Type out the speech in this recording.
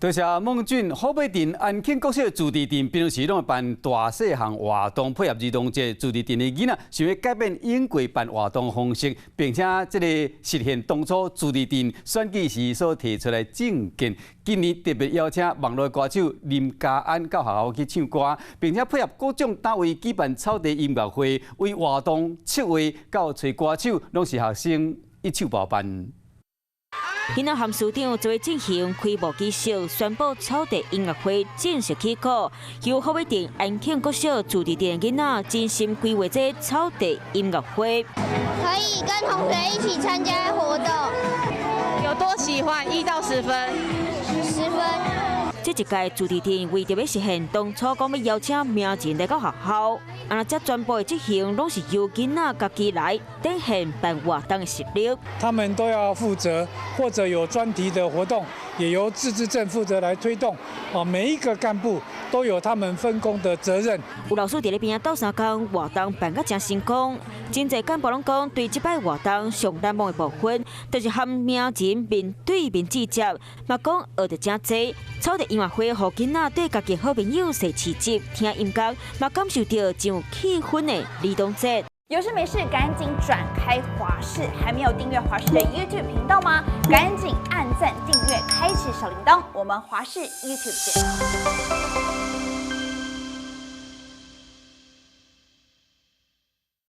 多謝孟俊，虎尾鎮安慶國小自治鎮平常時攏會辦大細項活動，配合兒童節，自治鎮的囡仔想欲改變往過辦活動方式，並且這个實現當初自治鎮選舉時所提出來政見。今年特別邀請網路歌手林家安到學校去唱歌，並且配合各種單位舉辦草地音樂會，為活動策劃到揣歌手，攏是學生一手包辦。今仔韓市長就會進行開幕儀式，宣布草地音樂會正式起鼓。由虎尾鎮安慶國小自治鎮囡仔精心規劃這草地音樂會。可以跟同學一起參加活動。有多喜歡？1到10分。 10分。這一屆自治鎮為著欲實現當初講欲邀請名人來到學校，啊，這全部的執行攏是由囡仔家己來展現辦活動的實力。他們都要負責，或者有專題的活動，也由自治鎮負責來推動。哦，每一個幹部都有他們分工的責任。有老師佇咧邊仔鬥相共，活動辦甲誠成功。真濟幹部攏講，對這擺活動上難忘的部分，就是和名人面對面接觸，嘛講學著誠濟。草地音樂會，予囡仔綴家己好朋友踅市集聽音樂，嘛感受著真有氣氛的兒童節。有事沒事趕緊轉開華視，還沒有訂閱華視的 YouTube 頻道嗎？趕緊按讚訂閱，開啟小鈴鐺。我們華視 YouTube 見。